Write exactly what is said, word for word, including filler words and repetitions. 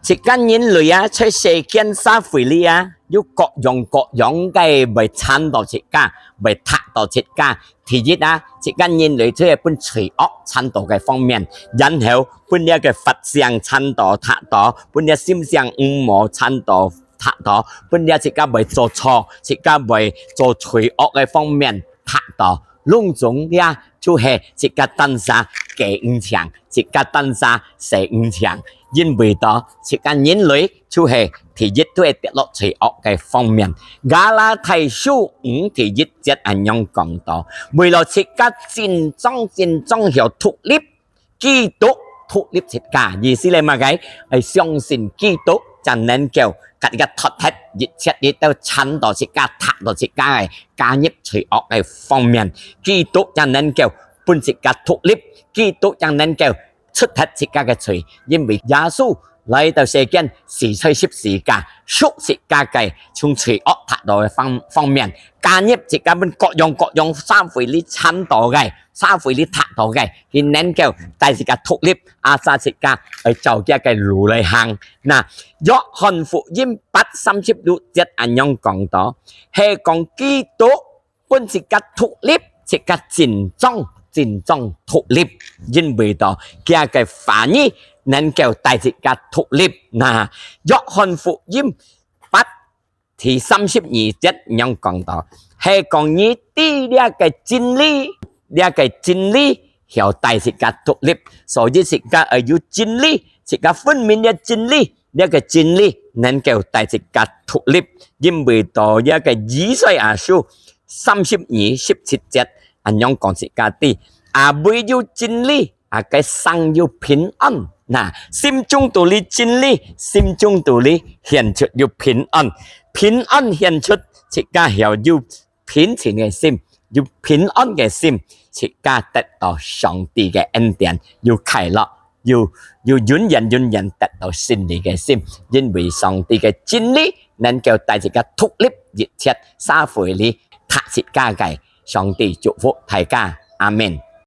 自家人類啊，在世間社會裡啊，有各樣各樣个會纏到自家，會踏到自家。第一啊，自家人類就係分罪惡纏到个方面，然後分這个法性纏到、踏到，分這心性毋好纏到、踏到，分這自家會做錯，自家會做罪惡个方面踏到。攏總這就係自家單儕計毋淨，自家單儕使毋淨。因為到自家人類就係第一就係跌落罪惡个方面。加拉太書五第一節恁樣講到，為了自家真正真正曉獨立，基督獨立自家，意思係麼个？愛相信基督正能夠甲自家脫忒一切，一切纏到自家、踏到自家个，加入罪惡个方面，基督正能夠分自家獨立，基督正能夠 除忒自家个罪，因為耶穌來到世間，死在十字架，贖自家个從罪惡踏到个方、方面，加入自家分各樣各樣社會裡纏到个、社會裡踏到个，佢能夠帶自家獨立，asal自家愛照佢个路來行。那，約翰福音八三十六節恁樣講到，係講基督 分自家獨立，自家真正真正獨立，因為到佢个話語能夠帶自家獨立。那，約翰福音八第三十二節恁樣講到，係講你知這个真理，這个真理曉帶自家獨立，所以自家愛有真理，自家分明這真理，這个真理能夠帶自家獨立，因為到這个以賽亞書 三十二十七節，恁樣講自家知，啊，唯有真理，啊，个生有平安。那，心中肚裡真理，心中肚裡顯出有平安。平安顯出，自家曉有平靜个心，有平安个心，自家得到上帝个恩典，有快樂，有、有永遠永遠得到勝利个心，因為上帝个真理能夠帶自家脫離一切社會裡踏自家个。上帝祝福大家，阿們。